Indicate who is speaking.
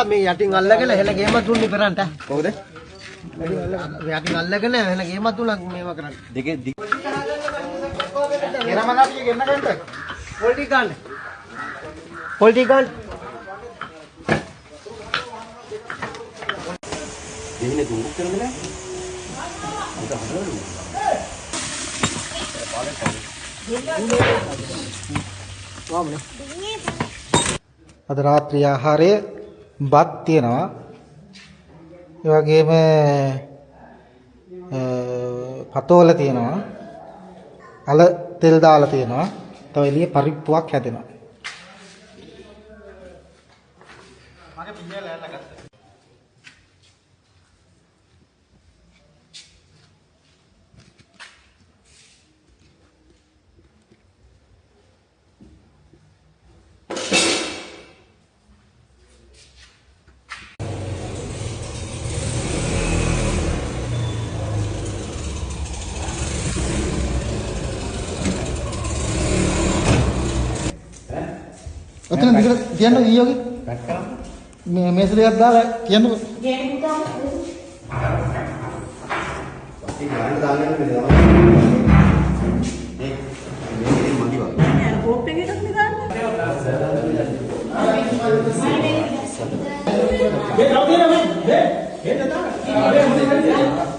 Speaker 1: දාලා මේ යටින් අල්ලගෙන හෙල ගේමක් දුන්නේ පෙරන්ට.
Speaker 2: කොහොමද?
Speaker 1: යටින් අල්ලගෙන හෙල ගේමක් දුන්නා මේවා කරන්න.
Speaker 2: දෙකේ
Speaker 3: එරමනාටිය ගෙන්න ගන්න.
Speaker 1: පොල් ටික ගන්න. පොල් ටික ගන්න.
Speaker 2: දෙහිනේ දුක් කරන්නේ නෑ. ඒක හදවලු.
Speaker 3: අද රාත්‍රී ආහාරය බත් තියෙනවා. ඒ වගේම පතෝල තියෙනවා. අල තෙල් දාලා තියෙනවා. තව එළිය පරිප්පුවක් හැදෙනවා. ඔතන දිගට තියන්න ඊ වගේ. මේ මේස දෙකක් දාලා තියන්නකෝ.
Speaker 2: වටේ ගන්න දාගෙන ඉන්න තමයි. මේ මේ මදි වගේ.
Speaker 4: නෑ කෝප් එක එකක් නේ දාන්නේ.
Speaker 3: මේ තව තියෙනවා මේ. මේ එන්න දාන්න.